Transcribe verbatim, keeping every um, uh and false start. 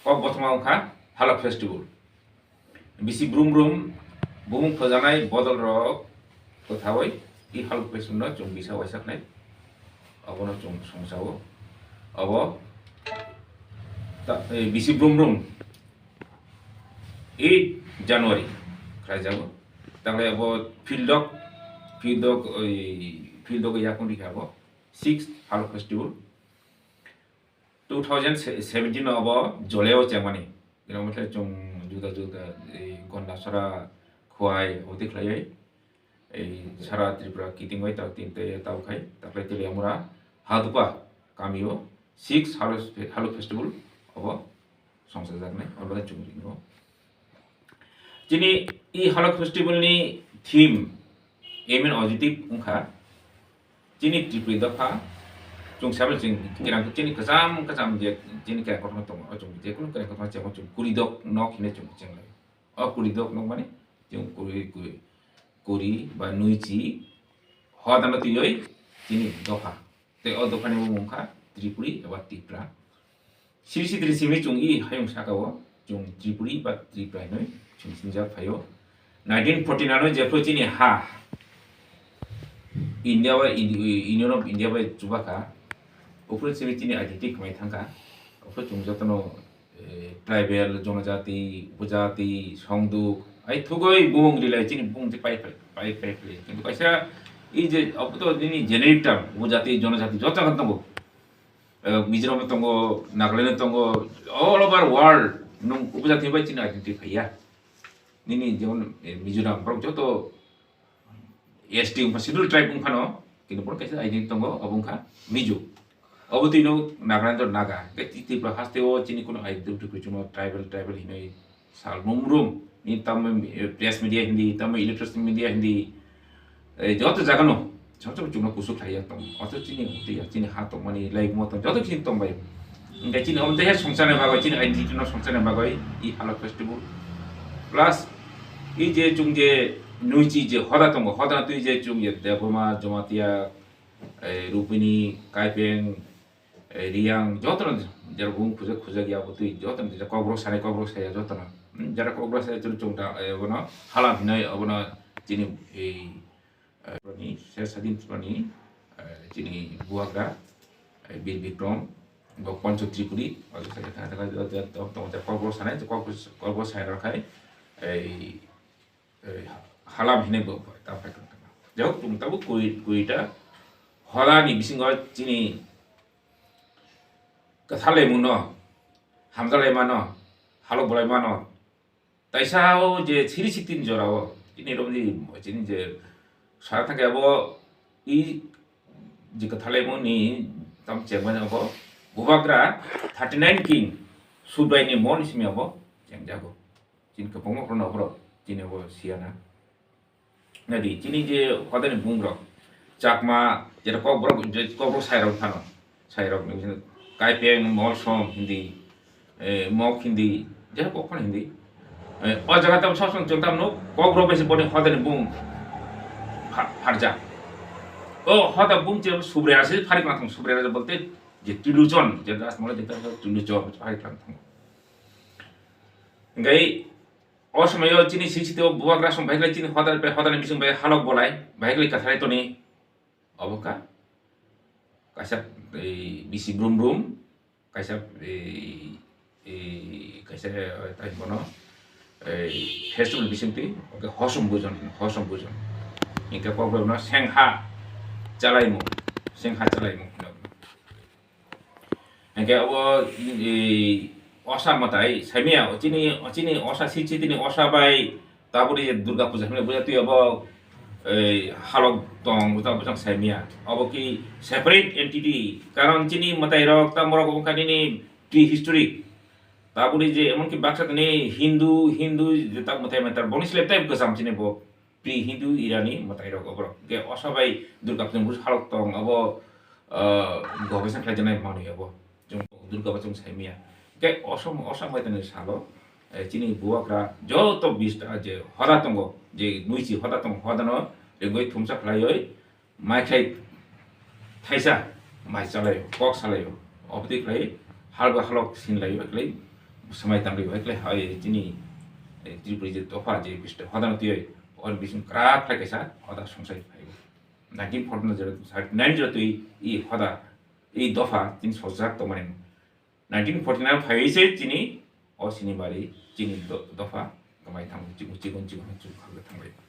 kok bothoma wngkha Halok Festival. Bisi brum brum bumung phajanai bodol rok kwthawi i Halok Festival no chwng bisa waisaknai, abono chwng songchao. Abo ta-, eh, bisi brum brum eight January khlaijago. Takle abo Phildok, Phildok, oi, Phildok yakung rikha abo sixth Halok Festival. Two thousand seventeen no abo Joleo chengmani. Ino mothe chwng juda juda, ei, Gondasora, Khowai, oti khlaiwi, ei, sara Tripura kiting bai tak tin te tau khai, taklai tili amura Hadupa kamio six Halo, Halo Festival abo songsajaknai, abo chwng ringo. Chini i Halok Festival ni theme, aim and objective wngkha chini Tripuri dopha chwng sabai chwng kerang chini kwcham kwcham je chini kerang kothoma tongo, o chwng je kunu kerang kothoma chwng chwng kuri dok nok hinwi chwng chwng lai. O kuri dok nok mani chwng kuri kuri kuri ba nui chi hodano twiwi chini dopha. Tei o dophani mung wngkha Tripuri eba Tipra. Siri sitri simi chwng i hayung saka o chwng Tripuri ba Tipra hinwi chwng sinijak phaio. Nineteen forty nine o jephru chini ha India bai Indi-, Union of India bai chubakha, uphru simi chini identity kwmai thangkha. Uphru chwng jotono, eh, tribal, jonojati, upojati, songduk, ai thugui bumung rilai chini bumung je pai pai pai pai. Kintu kaisa i je obo to nini generic term, upojati, jonojati joto jaga tongo. Eh, Mizoram tongo, Nagaland tongo, all over world nung upojati bai chini identity phaiya. Nini jemon, eh, Mizoram borok joto S T wngkha, schedule tribe wngphano, kintu borok kaisa identity tongo, abo wngkha Mizo. Abo twi no Nagaland o Naga. Tei Tripura haste o chini kuno identity kwchwngno tribal, tribal hinwi sal mumrum. Ni tamo, eh, press media hindi, tamo electronic media hindi. Eh, joto jaga no, joto chwngno kusuk khlaiya tong. Oto chini, chini ha tongmani, lai mo tong, joto chini tongbai. Hingke chini omo tehe songchana bagwi, chini identity no songchana bagwi, i Halok Festival. Plus, i je chwng je nui chi je hoda tongo, hoda twi je chwng je Debbarma, Jamatia, eh, Rupini, Kaipeng, eh, Riyang, joto no jera bung khujak khujak ya bo twi joto no jera kokborok sanai kokborok saya joto no. Hmm, jera kokborok saya chwng chwng da, eh, bono halam hinai obono chini, eh, eh, ni, se sadin ni, eh, chini buagra, eh, Bir Bikrom, bo Pancho Tripuri, o je sa tha tha tha tha tong tong kokborok sanai, kokborok, kokborok sai rok hai, eh, eh, halam hinai bo ta phai tong tong. Jok tung tabu kui, kuita, hola ni bisingo chini kwthalai muno, hamjalai mano, halok bolai mano, Taisa o je siri sitin jora o, chini romni chini je sara thangkhe abo i je kwthalai moni tam chengmani abo bubagra thirty nine king Subrai ni mon simi abo chengjago. Chini kwbangma khorokno aborok chini abo siyana. Nadi, chini je hodani bungrok, Chakma, jeta kokborok, je kokborok sairok phano, sairok ni bising Kaipeng, Molsom, Hindi, eh, Mok Hindi, jeta kok phano Hindi. Eh, o jaga tam sosong chwng tam nuk, kokborok bai se boni hodani bung pha-, pharjak. O hoda bung che Subraiyase pharik lang thang, Subraiyase bolte je Tuluchon, je das mole je Tuluchon pharik lang thang. Hingkai, O somoi o chini sisiti o bubagra song baiklai chini hodar bai hodani bising bai halok bolai baiklai katharai toni obo ka kaisa, eh, bisi brum brum kaisa, eh, eh, kaisa, eh, tai bono, eh, festival bising twi oke hosom bujon hosom bujon hingke kokborok no sengha chalaimung sengha chalaimung. Hingke abo, e, osa mwtai saimaya, o chini, o chini osa si chitini osa bai taburi Durga puja hwnwi buja twi abo, e, halok tong buja buja saimaya. Abo ki separate entity, karon chini mwtai rok ta morok wngkha nini prehistoric. Taburi je emon ki baksa tini Hindu, Hindu je ta mwtai mwtai boni slep tai bwsam chini bo. Pre Hindu era ni mwtai rok oborok. Hingke osa bai Durga puja ni buj halok tong abo, ah, gobesa khlai janai manwi abo. Chwng Durga bo chwng sai maya. Hingke osa, osa mwtai ni salo, eh, chini bubagra joto bista je hoda tongo, je nui chi hoda tongo, hoda no ringwi thumsa khlaiwi mai khlai thaisa mai chalaio, kok salaio. Obotwi khlai halba halok sinlaio, khlai Swmai tangwi bai khlai hai chini, eh, Tripuri je dopha je biste hoda no twi oi, or bising krak khlai kaisa hoda songsai phai. Nineteen forty nine zero thirty nine zero twi i hoda, i dopha chini sojak tongmani. Nineteen forty nine phai se chini o sini bari chini do-, dopha tongmai thang chikon chikon chikon chikon khalai thanglai.